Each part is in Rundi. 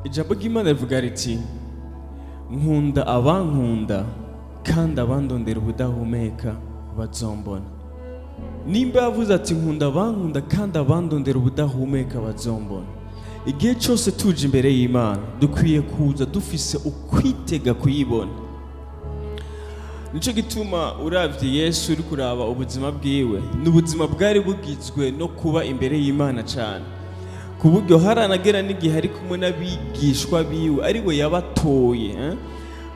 Ijambo ry'Imana rivuga riti: "Nkunda abankunda, kandi abandondera ubudahumeka bazombona." Nimba yavuze ati: "Nkunda abankunda, kandi abandondera ubudahumeka bazombona", igihe cyose tuje imbere y'Imana dukwiye kuza dufise ukwitega kuyibona. Nicyo gituma uravye Yesu, uri kuraba ubuzima bwiwe, ni ubuzima bwari bugizwe no kuba imbere y'Imana cyane, ku buryo haranagera n'igihe ari kumwe n'abigishwa biwe, ari we yabatoye,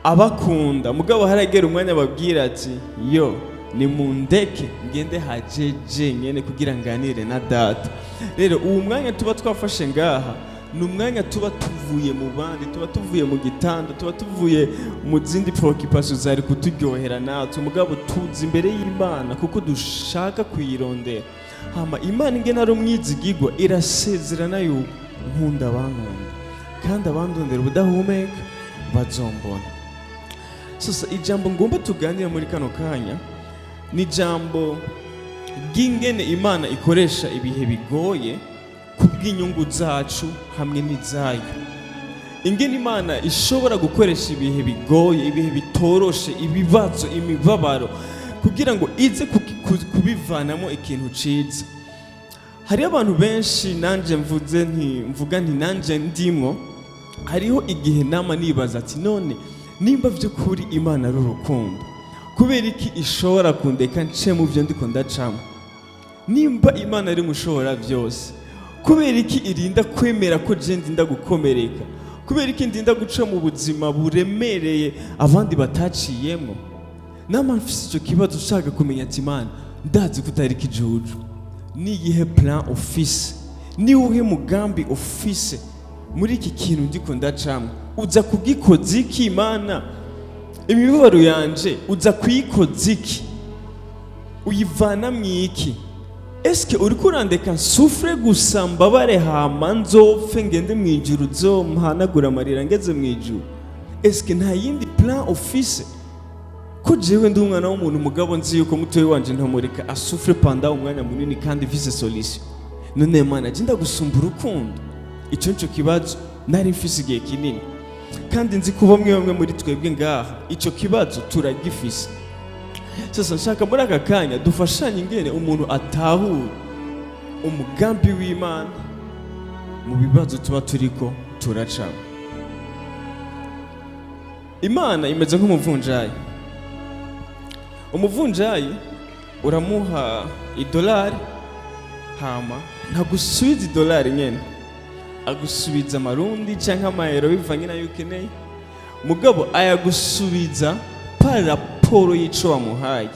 Abakunda. Mugabo haragera umwanya ababwira ati: "Yo, nimundeke ngende hajeje nyene kugira nganire na Data." Rero uwo mwanya tuba twafashe ngaha ni umwanya tuba tuvuye mu bandi, tuba tuvuye mu gitanda, tuba tuvuye mu zindi préoccupations zari kuturyohera natwe, mugabo tuza imbere y'Imana kuko dushaka kuyirondera. Hama Imana ingene ari umwizigigwa, irasezerana yuko: "Nkunda abankunda, kandi abandondera ubudahumeka bazombona." Sasa ijambo ngomba tuganira muri kano kanya ni ijambo ry'ingene Imana ikoresha ibihe bigoye kubw'inyungu zacu hamwe n'izayo. Ingene Imana ishobora gukoresha ibihe bigoye, ibihe bitoroshe, ibibazo, imibabaro, kugira ngo ize kubivanamo ikintu ciza. Hariho abantu benshi, nanje mvuze nti, mvuga nti nanje ndimwo, hariho igihe nama nibaza ati: "None nimba by'ukuri Imana ari urukundo, kubera iki ishobora kundeka nce mu byo ndiko ndacamo? Nimba Imana ari mushobora byose, kubera iki irinda kwemera ko je ndinda gukomereka? Kubera iki ndinda guca mu buzima buremereye abandi bataciyemo?" Nama mfise icyo kibazo, ushaka kumenya ati: "Imana, ndazi ko utari kijuju, niyihe plan ufise? Niwuhe mugambi ufise muri iki kintu ndiko ndacamo? Uza kugikoza iki, Imana? Imibabaro yanje uza kuyikoza iki? Uyivana mu iki? Eske uriko urandeka nsufure gusa, mbabare, hama nzopfe ngende mu ijuru, uzompanagura amarira ngeze mu ijuru? Eske nta yindi plan ufise? Ko jewe ndi umwana w'umuntu, mugabo nzi yuko mutoyi wanje ntamureka asufure pendant umwanya munini kandi mfise solution. None Mana, je ndagusumba urukundo?" Ico nico kibazo nari mfise igihe kinini, kandi nzi ko bamwe bamwe muri twebwe ngaha ico kibazo turagifise. Sasa nshaka muri aka kanya dufashanye ingene umuntu atahura umugambi w'Imana mu bibazo tuba turiko turacamo. Imana imeze nk'umuvunjayi. Umuvunjayi uramuha idolari, hama ntagusubiza idolari nyene, agusubiza amarundi canke amayero bivanye nayo ukeneye, mugabo ayagusubiza par rapport y'ico wamuhaye.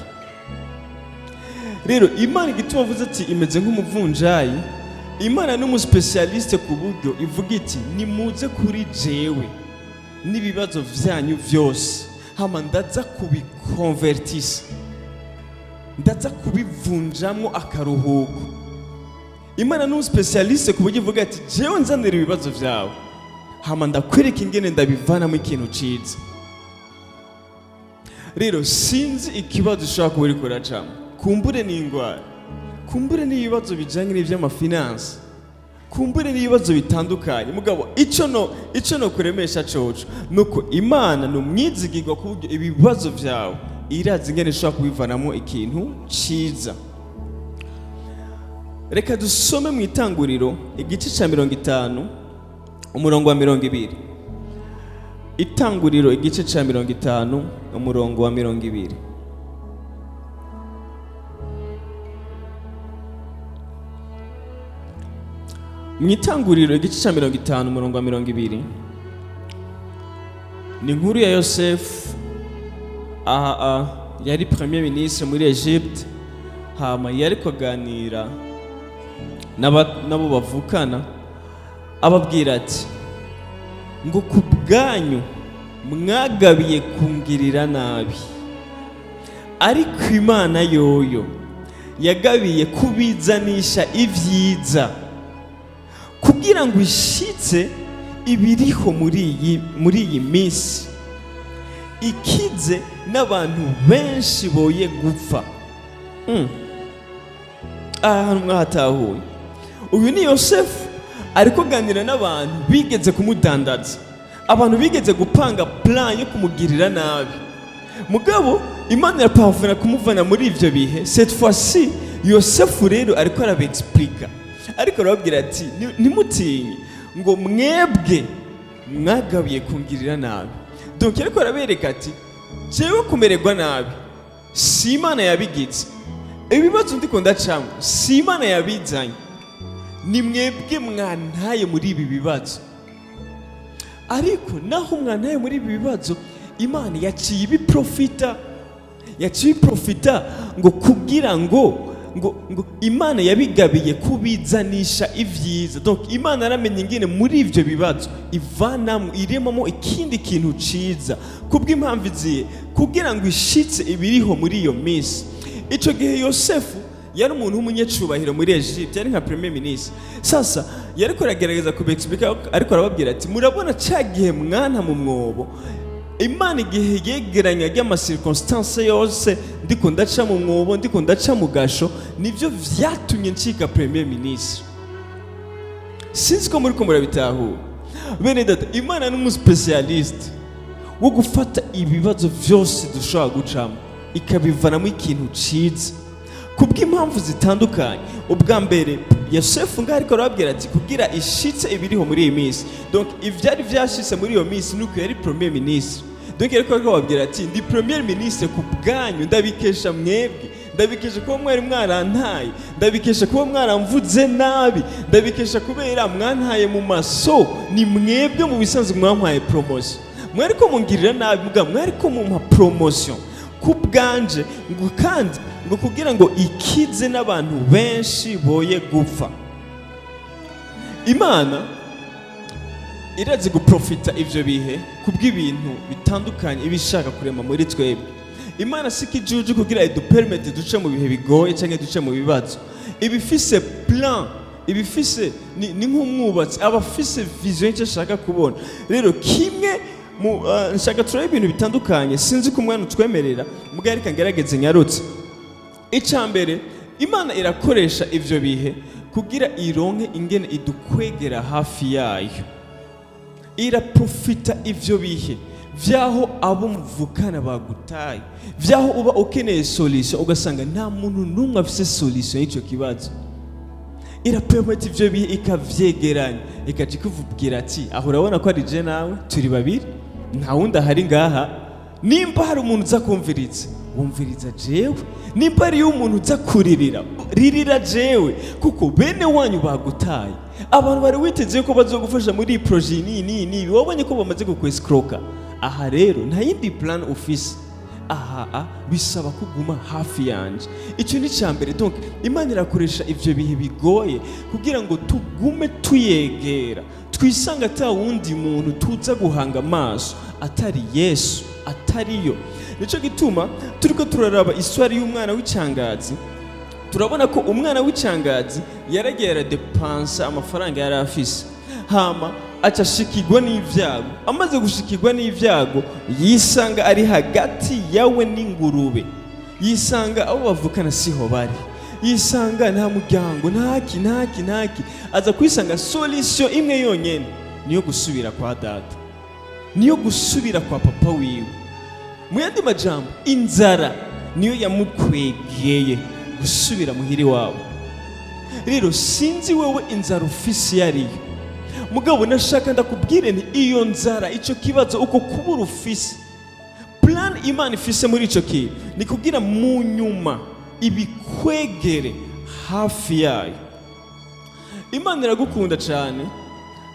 Rero Imana, igituma avuze ati imeze nk'umuvunjayi, Imana ni umu spécialiste, ku buryo ivuga iti: "Nimuze kuri jewe n'ibibazo vyanyu vyose, hama ndaza kubikonvertisa, ndaza kubivunjamwo akaruhuko." Imana ni umu spécialiste ku buryo ivuga ati: "Jewe nzanira ibibazo vyawe, hama ndakwereka ingene ndabivanamo ikintu ciza." Rero sinzi ikibazo ushobora kuba uriko uracamo. Kumbure n'ingwara, kumbure n'ibibazo bijanye n'ivy'ama finances, kumbure n'ibibazo bitandukanye, mugabo ico no kuremesha coco nuko Imana ni umwizigirwa, ku buryo ibibazo vyawe irazi ingene ishobora kubivanamo ikintu ciza. Reka dusome mu Itanguriro igice cya 50, umurongo wa 20. Itanguriro igice cya 50, umurongo wa 20. Mu Itanguriro igice cya 50, umurongo wa 20, ni inkuru ya Yosefu. Aha yari premier ministre muri Egypte, hama yari kuganira n'abo bavukana, ababwira ati ngo: "Ku bwanyu mwagabiye kungirira nabi, ariko Imana yoyo yagabiye kubizanisha ibyiza, kugira ngo ishitse ibiriho muri iyi minsi, ikize n'abantu benshi boye gupfa." Aha hantu mwahatahuye? Uyu ni Yosefu. Ariko aganira n'abantu bigeze kumudandaza, abantu bigeze gupanga plan yo kumugirira nabi. Mugabo Imana iraparvena kumuvana muri ivyo bihe. Cette fois-ci Yosefu rero ariko arabexplica, ariko arababwira ati: "Ntimutinye ngo mwebwe mwagabiye kungirira nabi." Donc ariko arabereka ati: "Jewe kumererwa nabi si Imana yabigize, ibibazo ndiko ndacamwo si Imana yabizanye, ni mwebwe mwantaye muri ibi bibazo. Ariko naho mwantaye muri ibi bibazo, Imana yaciye ibiprofita, yaciye ibiprofita ngo kugira ngo Imana yabigabiye kubizanisha ibyiza." Donc Imana yaramenye ingene muri ivyo bibazo ivanamwo, iremamo ikindi kintu ciza. Kubw'impamvu iziye? Kugira ngo ishitse ibiriho muri iyo minsi. Ico gihe Yosefu yari umuntu w'umunyacubahiro muri Egypte, yari nka premier ministre. Sasa yariko aragerageza kubexplica, ariko arababwira ati: "Murabona ca gihe mwana mu mwobo, Imana igihe yegeranya ry'amacirconstances yose, ndiko ndaca mu mwobo, ndiko ndaca mu gasho, nibyo vyatumye ncika premier ministre." Sinzi ko muriko murabitahura, bene data. Imana ni umuspécialiste wo gufata ibibazo vyose dushobora gucamo, ikabivanamo ikintu ciza kubw'impamvu zitandukanye. Ubwa mbere, Yosefu ngaho ariko arababwira ati kugira ishitse ibiriho muri iyi minsi. Donc ivyari vyashitse muri iyo minsi nuko yari premier ministre. Donc ariko arababwira ati: "Ndi premier ministre ku bwanyu, ndabikesha mwebwe, ndabikesha kuba mwari mwarantaye, ndabikesha kuba mwaramvuze nabi, ndabikesha kubera mwantaye mu maso. Ni mwebwe mu bisanzwe mwampaye promotion. Mwari ko mungirira nabi, mugabo mwari ko mumpa promotion ku bwanje." Ngo kandi ngo kugira ngo ikize n'abantu benshi boye gupfa. Imana irazi guprofita ivyo bihe kubw'ibintu bitandukanye iba ishaka kurema muri twebwe. Imana si ikijuju kugira idupermette duce mu bihe bigoye canke duce mu bibazo. Iba ifise plan, iba ifise ni nk'umwubatsi aba afise vision y'icyo ashaka kubona. Rero kimwe mu nshaka turabe ibintu bitandukanye. Sinzi ko umwana utwemerera, mugabo reka ngerageze nyarutse. Icya mbere, Imana irakoresha ivyo bihe kugira ironke ingene idukwegera hafi yayo. Iraprofita ivyo bihe vyaho abo muvukana bagutaye, vyaho uba ukeneye solution ugasanga nta muntu n'umwe afise solution y'ico kibazo. Irapermeta ivyo bihe, ikavyegeranya, ikaja ikuvubwira ati: "Aho urabona ko ari je nawe turi babiri, nta wundi ahari ngaha. Nimba hari umuntu uza kumviriza, wumviriza jewe. Nimba hariyo umuntu uza kuririra, ririra jewe, kuko bene wanyu bagutaye. Abantu bari witeze ko bazogufasha muri iyi projet n'iyi n'iyi n'iyi, wabonye ko bamaze kukwescroka. Aha rero nta yindi plan ufise aha, bisaba kuguma hafi yanje." Icyo ni icya mbere. Donc Imana irakoresha ivyo bihe bigoye kugira ngo tugume tuyegera, twisanga ata wundi muntu tuza guhanga amaso atari Yesu, atariyo. Nico gituma turiko turaraba histoire y'umwana w'icangazi, turabona ko umwana w'icangazi yaragiye aradepansa amafaranga yari afise, hama aca ashikirwa n'ivyago. Amaze gushikirwa n'ivyago, yisanga ari hagati yawe n'ingurube, yisanga abo bavukana siho bari, yisanga nta muryango, ntaki ntaki ntaki. Aza kwisanga solution imwe yonyene niyo gusubira kwa data, niyo gusubira kwa papa wiwe. Mu yandi majambo, inzara niyo yamukwegeye gusubira muhira iwabo. Rero sinzi wewe inzara ufise iyo ariyo, mugabo nashaka ndakubwire nti iyo nzara, icyo kibazo, uko kubura ufise, plan Imana ifise muri icyo kintu ni kugira mu nyuma ibikwegere hafi yayo. Imana iragukunda cyane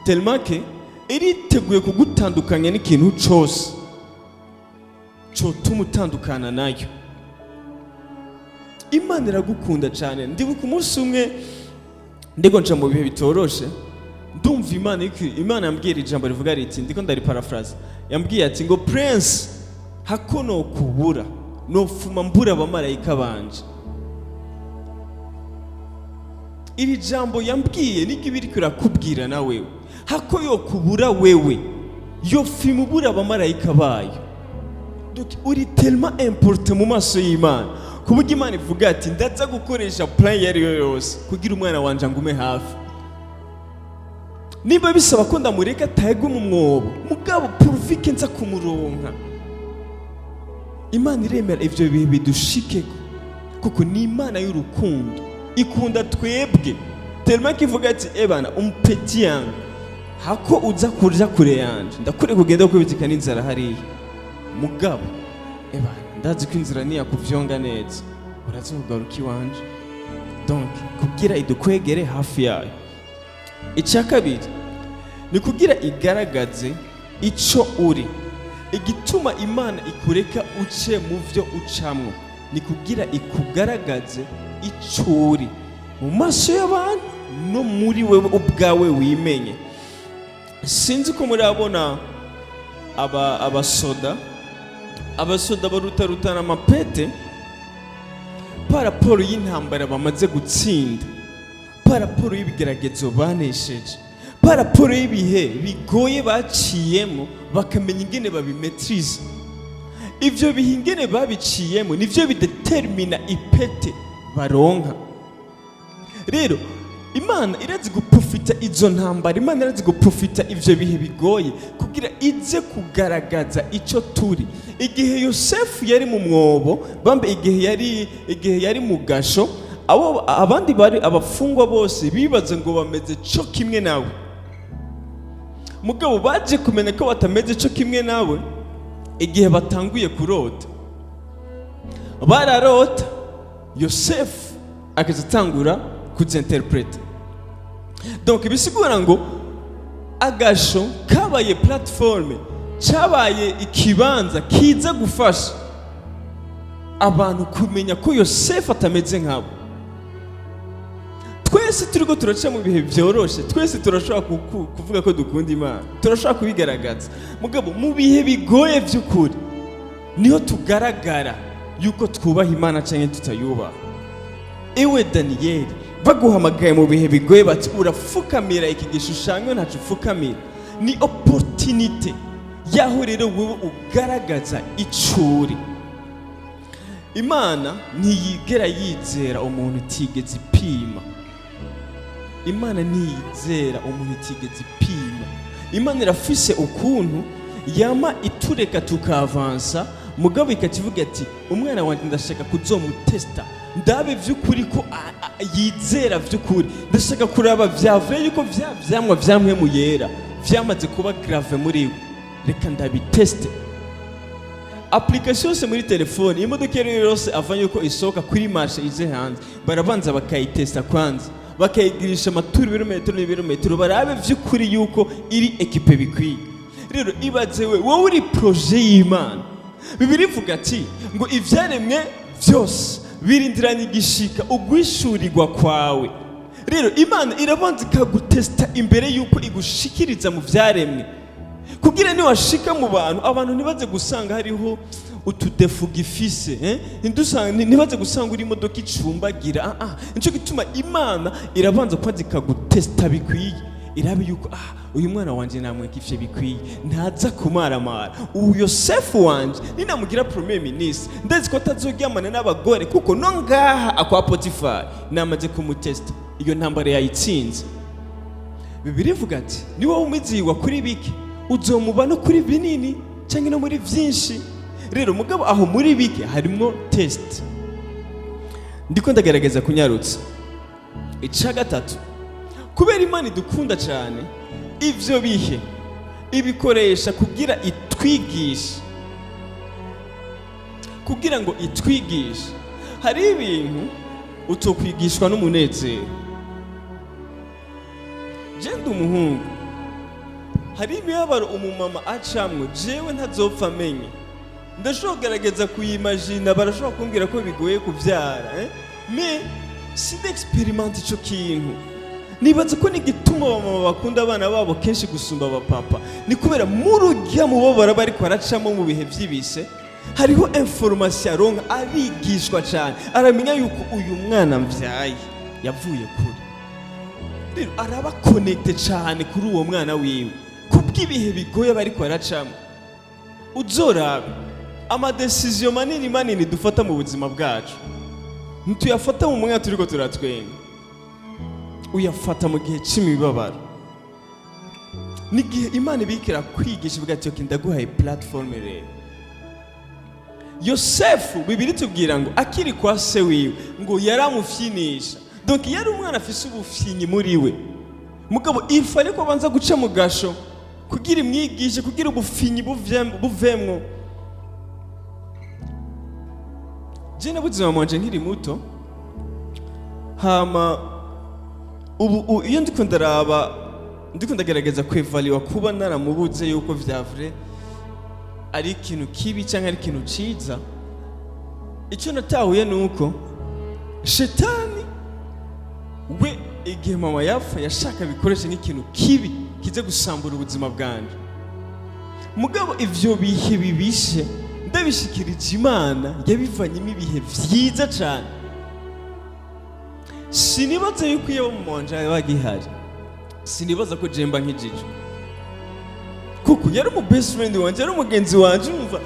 tellement que iriteguye kugutandukanya n'ikintu cyose cyotuma utandukana nayo. Imana iragukunda cyane. Ndibuka umunsi umwe ndiko nca mu bihe bitoroshe, ndumva Imana Imana yambwira ijambo rivuga riti, ndiko ndariparaphrase, yambwiye ati ngo: "Prince, hako nokubura nofuma mbura abamarayika banje." Iri jambo yambwiye niryo iba iriko irakubwira na wewe. Hako yokubura wewe, yofima ubura abamarayika bayo. Donc uri tellement important mu maso y'Imana ku buryo Imana ivuga ati: "Ndaza gukoresha plan iyo ari yo yose kugira umwana wanje angume hafi." Niba bisaba ko ndamureka atagwe mu mwobo, mugabo pourvu que nza kumuronka. Imana iremera ivyo bihe bidushikeko kuko ni Imana y'urukundo, ikunda twebwe tellement kivuga ati: "Ebana, umu petit yangu, hako uza kurya kure yanje, ndakure kugenda kubitika n'inzara hariya. Mugabo ebana, ndazi ko inzira niyakuvyonga neza, uraza kugaruka iwanje." Donc kugira idukwegere hafi yayo. Icya kabiri ni kugira igaragaze ico uri. Igituma Imana ikureka uce mu vyo ucamwo ni kugira ikugaragaze ico uri mu maso y'abantu no muri wewe ubwawe wimenye. Sinzi ko murabona aba abasoda barutarutana amapete par rapport y'intambara bamaze gutsinda, par rapport y'ibigeragezo banesheje, par rapport y'ibihe bigoye baciyemo, bakamenya ingene babimaîtriza. Ivyo bihe ingene babiciyemo nivyo bidetermina ipete baronka. Rero Imana irazi guprofita izo ntambara, Imana irazi guprofita ivyo bihe bigoye kugira ize kugaragaza ico turi. Igihe Yosefu yari mu mwobo, bambe igihe yari mu gasho, abo abandi bari abafungwa bose bibaza ngo bameze co kimwe nawe. Mugabo baje kumenya ko batameze co kimwe nawe igihe batanguye kurota. Bararota, Yosefu akaza atangura kuzinterpreta. Donc bisigura ngo agasho kabaye plateforme, cyabaye ikibanza kiza gufasha abantu kumenya ko Yosefu atameze nkabo. Twese turiko turaca mu bihe byoroshe, twese turashobora kuvuga ko dukunda Imana, turashobora kubigaragaza. Mugabo mu bihe bigoye by'ukuri niho tugaragara yuko twubaha Imana cyangwa tutayubaha. Ewe Daniyeli, baguhamagaye mu bihe bigoye bati: "Urafukamira iki gishushanyo?" Ntacyo upfukamira. Ni opportunité yaho rero wowe ugaragaza icuri. Imana ntiyigera yizera umuntu itigeze ipima. Imana ntiyizera umuntu itigeze ipima. Imana irafise ukuntu yama itureka tukavansa, mugabo ikakivuga ati: "Umwana wanjye ndashaka kuzomutesta, ndabe vy'ukuri ko yizera vy'ukuri. Ndashaka kuraba vyavuye yuko vya vyamwa vya Mpwemu Yera vyamaze kuba gravé muri we. Reka ndabiteste." Application yose muri telefone, imodoka iyo ari yo yose, ava yuko isohoka kuri marché ize hanze, barabanza bakayitesta kwanza, bakayigirisha amaturu, ibirometero n'ibirometero, barabe vy'ukuri yuko iri équipée bikwiye. Rero ibaze we, wowe uri projet y'Imana. Bibiliya ivuga ati ngo ivyaremwe vyose birindiranye igishika ugwishurirwa kwawe. Rero Imana irabanza ikagutesta imbere yuko igushikiriza mu vyaremwe, kugira niwashika mu bantu, abantu ntibaze gusanga hariho utudefu gifise, eh? Ntibaze gusanga uri imodoka icumbagira. Nico gituma Imana irabanza kwanza ikagutesta bikwiye, irabe yuko uyu mwana wanje namwekifye bikwiye, ntaza kumaramara. Ubu Yosefu wanje ninamugira premier ministre, ndazi ko atazoryamana n'abagore, kuko no ngaha akwa Potifari namaze kumutesta, iyo ntambara yayitsinze. Bibiliya ivuga ati: "Ni wowe umwizigwa kuri bike, uzomuba no kuri binini cyangwa no muri byinshi." Rero mugabo aho muri bike harimwo test. Ndiko ndagerageza kunyarutsa. Ica gatatu, kubera Imana idukunda cyane, ivyo bihe ibikoresha kugira itwigishe, kugira ngo itwigishe. Hari ibintu utokwigishwa n'umunezero. Je ndi umuhungu, hari imibabaro umumama acamwo jewe ntazopfa amenye. Ndashobora kugerageza kuyimagina, barashobora kumbwira ko bigoye kuvyara, eh? Mais sindexperimente ico kintu. Nibaza ko n'igituma abamama bakunda abana babo kenshi gusumba abapapa ni kubera muri urya mubabaro bariko baracamo mu bihe vy'ibise, hariho information aronka, arigishwa cyane, aramenya yuko uyu mwana mvyaye yavuye kure. Rero araba connecté cyane kuri uwo mwana wiwe kubw'ibihe bigoye bariko baracamo. Uzorabe ama décisions manini manini dufata mu buzima bwacu, ntituyafata mu mwanya turiko turatwenga, uyafata mu gihe c'imibabaro. N'igihe Imana ibikira kwigisha, ivuga ati: "Okay, ndaguhaye platform." Rero Yosefu, Bibiri tubwira ngo akiri kwa se wiwe ngo yaramufyinisha. Donc yari umwana afise ubufyinyi muri we, mugabo ifu ariko abanza guca mu gasho kugira imwigishe, kugira ubufinyi buvemwo. Je nabuze mama wanje nkiri muto. Hama ubu iyo ndiko ndaraba, ndiko ndagerageza kwevaliwa kuba naramubuze, yuko vya vrai ari ikintu kibi cyangwa ari ikintu ciza. Icyo natahuye ni uko shetani we, igihe mama yapfa, yashaka bikoreshe nk'ikintu kibi kize gusambura ubuzima bwanjye. Mugabo ivyo bihe bibishe ndabishikirije Imana, yabivanyemo ibihe vyiza cane. Sinibaza yuko iyo mama wanje bagihari, sinibaza ko jemba nkijijwe, kuko yari umu best friend wanje, yari umugenzi wanje. Urumva,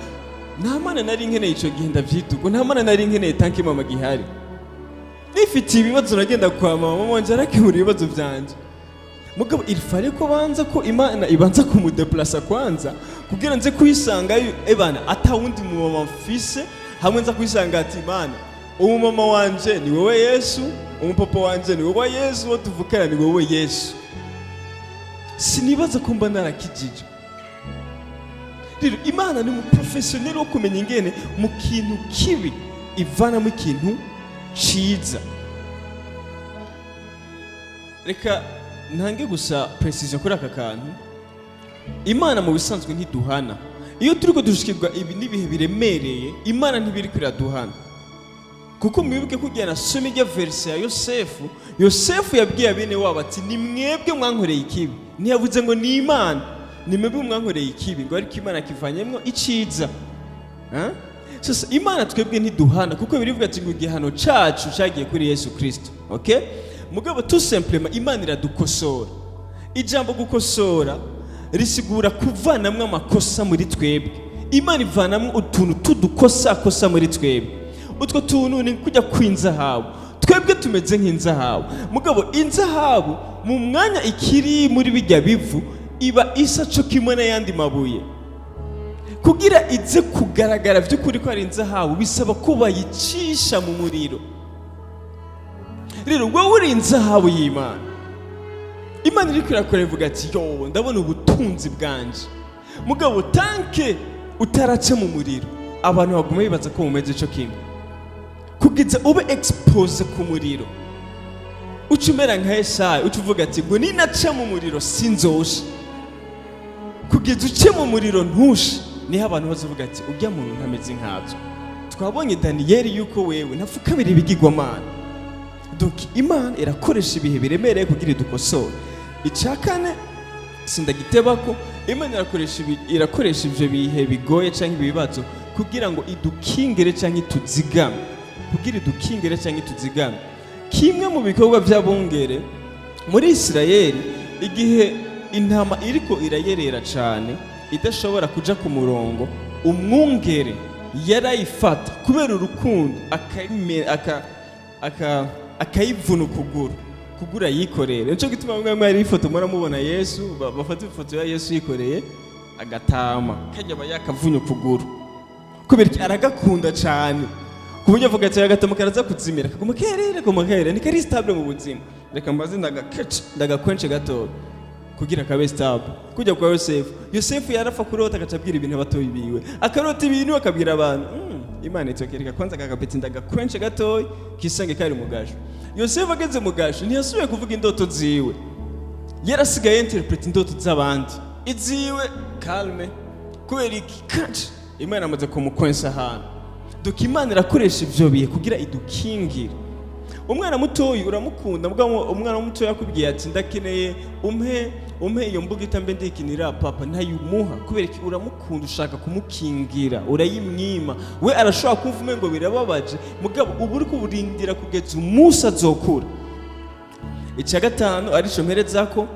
nta mana nari nkeneye ico gihe, ndavyituko nta mana nari nkeneye tant que mama gihari. Nifitiye ibibazo nagenda kwa mama, mama wanje arakemura ibibazo vyanje. Mugabo il fallait ko banza, ko Imana ibanza kumudeplasa kwanza kugira nze kwisanga ebana atawundi mu mama mfise. Hamwe nza kwisanga ati: "Imana, umumama wanje ni wowe Yesu, umupapa wanje ni wowe Yesu, uwo tuvukana ni wowe Yesu." Sinibaza ko mba narakijijwe. Rero Imana ni umuprofessionnel wo kumenya ingene mu kintu kibi ivanamo ikintu ciza. Reka ntange gusa précision kuri aka kantu. Imana mu bisanzwe ntiduhana. Iyo turiko dushikirwa ibi n'ibihe biremereye, Imana ntibiriko iraduhana, kuko mwibuke kugira nasome ijya verset ya Yosefu. Yosefu yabwiye bene wabo ati: "Ni mwebwe mwankoreye ikibi." Ntiyavuze ngo ni Imana. "Ni mwebwe mwankoreye ikibi," ngo ariko Imana kivanyemwo iciza. Hein? Sasa Imana twebwe ntiduhana, kuko birivuga ati ngo igihano cacu cagiye kuri Yesu Kristo, okay? Mugabo tout simplement Imana iradukosora. Ijambo gukosora risigura kuvanamwo amakosa muri twebwe. Imana ivanamwo utuntu tudukosakosa muri twebwe. Utwo tuntu ni kujya kw'inzahabu. Twebwe tumeze nk'inzahabu, mugabo inzahabu mu mwanya ikiri muri bijya bivu iba isa co kimwe n'ayandi mabuye. Kugira ize kugaragara by'ukuri ko ari inzahabu, bisaba ko bayicisha mu muriro. Rero wowe uri inzahabu y'Imana. Imana iriko irakora, ivuga ati: "Yo, ndabona ubutunzi bwanje." Mugabo tant que utaraca mu muriro, abantu baguma bibaza ko mumeze ico kimwe, kugeza ube exposé ku muriro, uca umera nka Yesaya, uca uvuga ati ngo ninaca mu muriro sinzosha. Kugeza uce mu muriro ntushe, niho abantu bazovuga ati: "Ujya muntu ntameze nkatwe. Twabonye Daniyeli yuko wewe ntapfukamira ibigirwamana." Donc Imana irakoresha ibihe biremereye kugira idukosore. Icya kane, sindagiteba ko Imana irakoresha ivyo bihe bigoye canke ibibazo kugira ngo idukingire canke ituzigame, kugira idukingire canke ituzigame. Kimwe mu bikorwa by'abungere muri Isirayeli, igihe intama iriko irayerera cane idashobora kuja ku murongo, umwungere yarayifata kubera urukundo, akayivuna ukuguru kugura yikorere. Nico gituma bamwe bamwe hari ifoto muramubona Yesu, bafata ifoto ya Yesu yikoreye agatama kajya, aba yakavunye ukuguru. Kubera iki? Aragakunda cyane ku buryo avuga ati: "Agatama karaza kuzimira, kaguma kerera, kaguma kerera, ntikari stable mu buzima. Reka mbaze ndagakece, ndagakwence gatoya kugira kabe stable." Kujya kwa Yosefu, Yosefu yarapfa kurota agaca abwira ibintu abatoyi biwe, akarota ibintu akabwira abantu. Imana itokereka kwanza kakapeti, ndagakwence gatoya kisange kari mu gasho. Yosefu ageze mu gasho ntiyasubiye kuvuga indoto ziwe, yarasigaye interpret indoto z'abandi, iziwe calme. Kubera iki? Kanshi Imana amaze kumukwensa ahantu. Donc Imana irakoresha ivyo bihe kugira idukingire. Umwana mutoyi uramukunda, mugabo umwana mutoyi akubwiye ati: "Ndakeneye umpe iyo mbuga mbe ndikinira," papa ntayumuha. Kubera iki? Uramukunda, ushaka kumukingira, urayimwima. We arashobora kumva umengo birababaje, mugabo uba uri kuburindira kugeza umunsi azokura. Icya gatanu, arico mpereza ko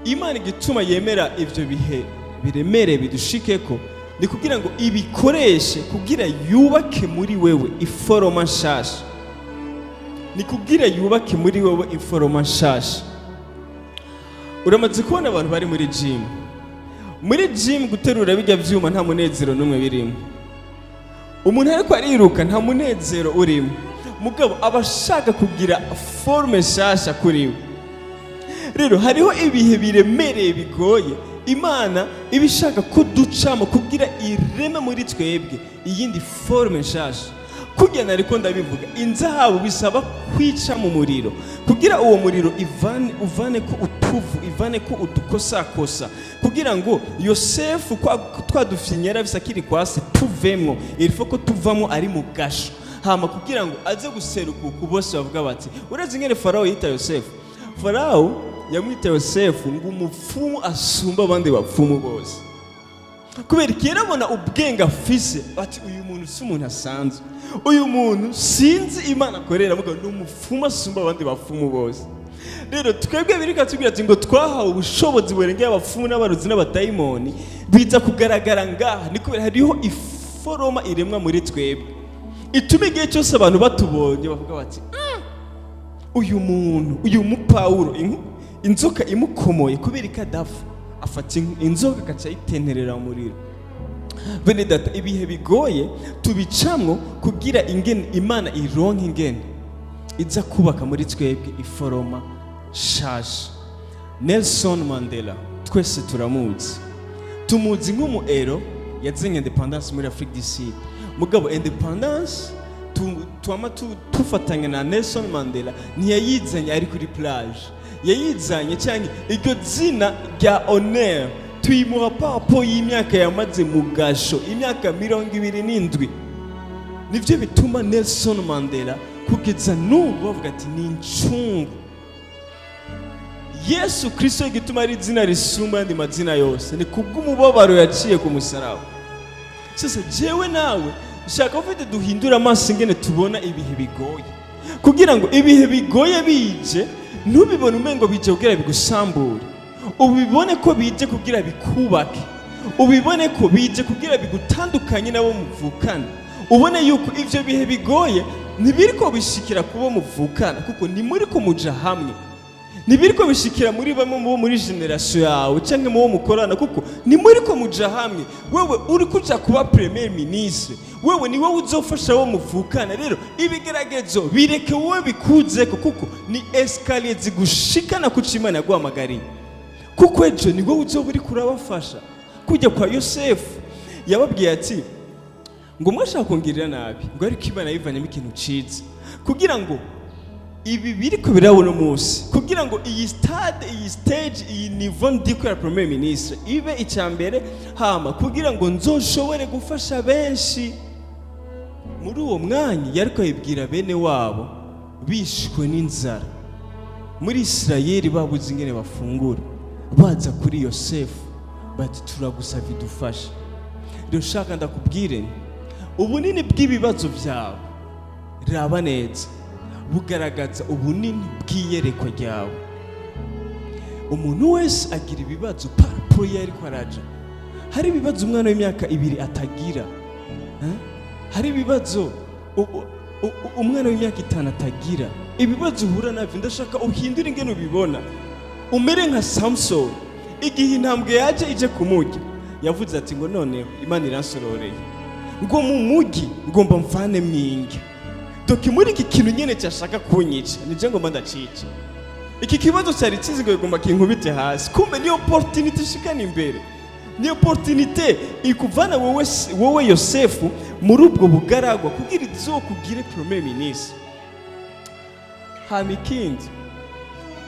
Imana igituma yemera ivyo bihe biremereye bidushikeko, ni kugira ngo ibikoreshe kugira yubake muri wewe iforoma nshasha, ni kugira yubake muri wewe iforoma nshasha. Uramaze kubona abantu bari muri gym. Muri gym guterura bijya vyuma, nta munezero n'umwe birimo. Umuntu ariko ariruka, nta munezero urimo, mugabo aba ashaka kugira forme nshasha kuri we. Rero hariho ibihe biremereye, bigoye, Imana iba ishaka ko ducamo kugira ireme muri twebwe iyindi forme nshasha. Kugira, nariko ndabivuga, inzahabu bisaba kwica mu muriro kugira uwo muriro ivane, uvane ko utuvu, ivane ko udukosakosa, kugira ngo Yosefu kwa twa dufinyera bisa akiri kwase tuvemwo. Il faut ko tuvamo ari mu gasho, hama kugira ngo aze guseruka uku, bose bavuga bati: "Uretse ingene Farawo yita Yosefu." Farawo yamwita Yosefu ngo umupfumu asumba abandi bapfumu bose. Kubera iki? Yarabona ubwenge afise, ati: "Uyu muntu si umuntu asanzwe, uyu muntu sinzi Imana akorera, mugabo ni umupfumu asumba abandi bapfumu bose." Rero twebwe birika tubwira ati ngo twahawe ubushobozi burengeye abapfumu n'abarozi n'abadayimoni. Biza kugaragara ngaha ni kubera hariho iforoma iremwa muri twebwe ituma igihe cyose abantu batubonye bavuga bati: Uyu muntu, uyu mupawulo, inzoka imukomoye, kubera ko adapfa?" Afata inzoka agaca ayitenterera mu muriro. Bene data, ibihe bigoye tubicamwo kugira ingene Imana ironka ingene iza kubaka muri twebwe iforoma shasha. Nelson Mandela twese turamuzi, tumuzi nk'umu héros yazanye indépendance muri Afrique du Sud. Mugabo indépendance twama tufatanya na Nelson Mandela ntiyayizanye ari kuri plage. Yayizanye, cyangwa iryo zina rya honneur tuyimuha papo y'imyaka yamaze mu gasho, imyaka 27. Nivyo bituma Nelson Mandela kugeza n'ubu bavuga ati ni incungu. Yesu Kristo, igituma ari izina risumba ayandi mazina yose ni kubw'umubabaro yaciye ku musaraba. Sasa jewe nawe nshaka ufite duhindure amaso ingene tubona ibihe bigoye, kugira ngo ibihe bigoye bije ntubibone umengo bije kugira bigusambure, ubibone ko bije kugira bikubake, ubibone ko bije kugira bigutandukanye nabo muvukana, ubone yuko ivyo bihe bigoye ntibiriko bishikira kubo muvukana kuko ntimuriko muja hamwe, ntibiriko bishikira muri bamwe mu bo muri génération yawe cyangwa mu bo mukorana kuko ntimuriko muja hamwe. Wewe uri kuja kuba premier ministre, wewe ni wowe uzofasha abo muvukana. Rero ibigeragezo bireke wowe bikuzeko, kuko ni escalier zigushikana kuco Imana yaguhamagariye, kuko ejo ni wowe uzoba uriko urabafasha. Kujya kwa Yosefu, yababwiye ati ngo mwashaka kungirira nabi, ngo ariko Imana yivanyemo ikintu ciza, kugira ngo ibi biriko biraba uno munsi, kugira ngo iyi stade, iyi stage, iyi niveau ndiko ya premier ministre ibe icya mbere, hama kugira ngo nzoshobore gufasha benshi. Muri uwo mwanya yariko yibwira bene wabo bishwe n'inzara muri Isirayeli, babuze ingene bafungura, baza kuri Yosefu bati: "Turagusavye idufashe." Rero shaka ndakubwire nti ubunini bw'ibibazo byawe, raba neza, bugaragaza ubunini bw'iyerekwa ryawe. Umuntu wese agira ibibazo par rapport iyo ariko araja. Hari ibibazo umwana w'imyaka 2 atagira, eh? Hari ibibazo umwana w'imyaka 5 atagira. Ibibazo uhura navyo, ndashaka uhindure ingene ubibona, umere nka Samson. Igihe intambwe yaje ije kumurya, yavuze ati ngo noneho Imana iransororeye, ngo mu mugi ngomba mvane mwinge doki muri iki kintu nyene cyashaka kunyica, nije ngomba ndacica. Iki kibazo cyari kizi ngo bigomba kinkubite hasi, kumbe niyo opportunité ishikana imbere, niyo opportunité ikuvana wowe Yosefu muri ubwo bugaragwa kugira izokugire premier ministre. Hama ikindi,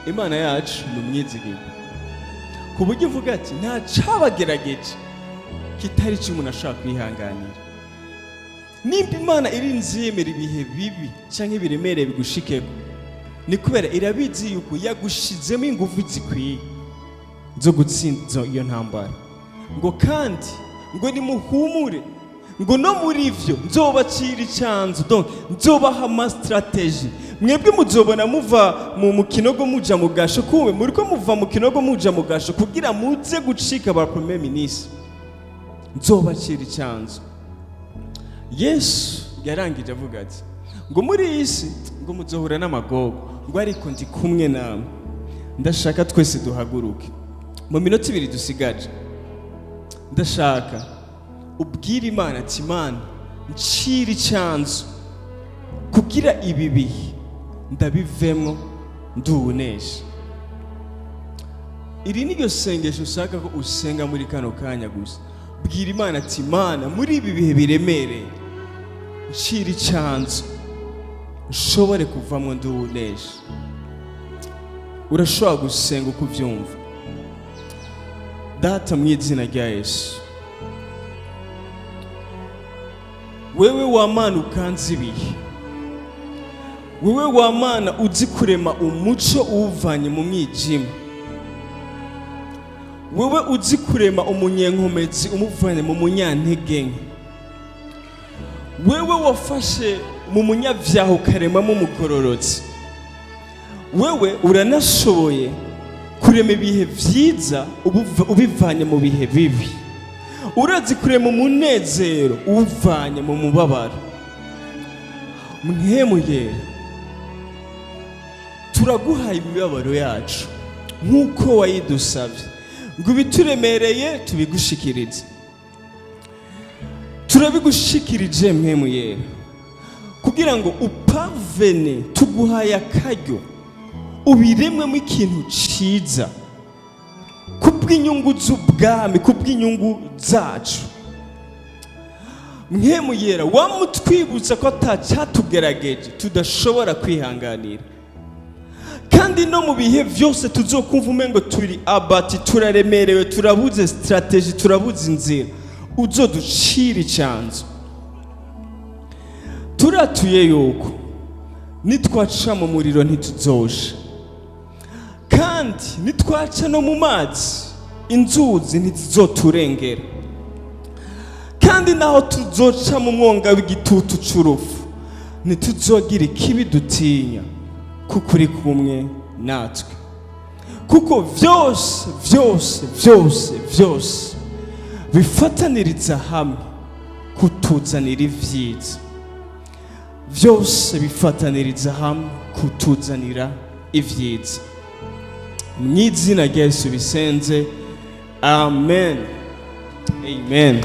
Imana yacu ni umwizigirwa, ku buryo ivuga ati nta cabagerageje kitari cyo umuntu ashobora kwihanganira. Nimba Imana irinze yemera ibihe bibi cyangwa ibiremereye bigushikeko, ni kubera irabizi yuko yagushizemo ingufu zikwiye zo gutsinda iyo ntambara. Ngo kandi ngo nimuhumure, ngo no muri ivyo nzobacira icyanzu, donc nzobaha ama stratégies. Mwebwe muzobona muva mu kinogo muja mu gasho, kumbe muriko muva mu kinogo muja mu gasho kugira muze gucika ba premier ministre. Nzobacira icyanzu. Yesu yarangije avuga ati ngo muri iyi si ngo muzohura n'amagogo, ngo ariko ndi kumwe namwe. Ndashaka twese duhaguruke mu minota 2 dusigaje. Ndashaka ubwire Imana ati: "Imana, ncira icyanzu kugira ibi bihe ndabivemo nduwunesha." Iri ni ryo sengesho ushaka ko usenga muri kano kanya gusa. Bwira Imana ati: "Imana, muri ibi bihe biremereye, ncira icyanzu nshobore kuvamo nduwunesha." Urashobora gusenga uko ubyumva. Data, mu izina rya Yesu, wewe wamana ukanze ibihe, wewe wamana uzi kurema umuco uwuvanye mu mwijima, wewe uzi kurema umunyenkomezi umuvanye mu munyantege nke, wewe wafashe mu munyabyaha ukaremamo umugororotsi, wewe uranashoboye kurema ibihe byiza ubivanye mu bihe bibi. Urazi kurema umunezero uwuvanye mu mubabaro. Mpwemu Yera, turaguhaye imibabaro yacu nk'uko wayidusabye ngo ibituremereye tubigushikirize. Turabigushikirije, Mpwemu Yera, kugira ngo upavene. Tuguhaye akaryo ubiremwemo ikintu ciza kubw'inyungu z'ubwami, kubw'inyungu zacu. Mpwemu Yera, wamutwibutsa ko atacyatugerageje tudashobora kwihanganira, kandi no mu bihe byose tuzokumva umengo turi abati, turaremerewe, turabuze stratégie, turabuze inzira, uzoducira icyanzu. Turatuye yuko nitwaca mu muriro ntituzosha, kandi nitwaca no mu mazi, inzuzi ntizizoturengera, kandi naho tuzoca mu mwonga w'igitutu c'urupfu, ntituzogira ikibi dutinya, kuko uri kumwe natwe, kuko vyose, vyose, vyose, vyose bifataniriza hamwe kutuzanira ivyiza. Vyose bifataniriza hamwe kutuzanira ivyiza. Mu izina rya Yesu bisenze, amen, amen.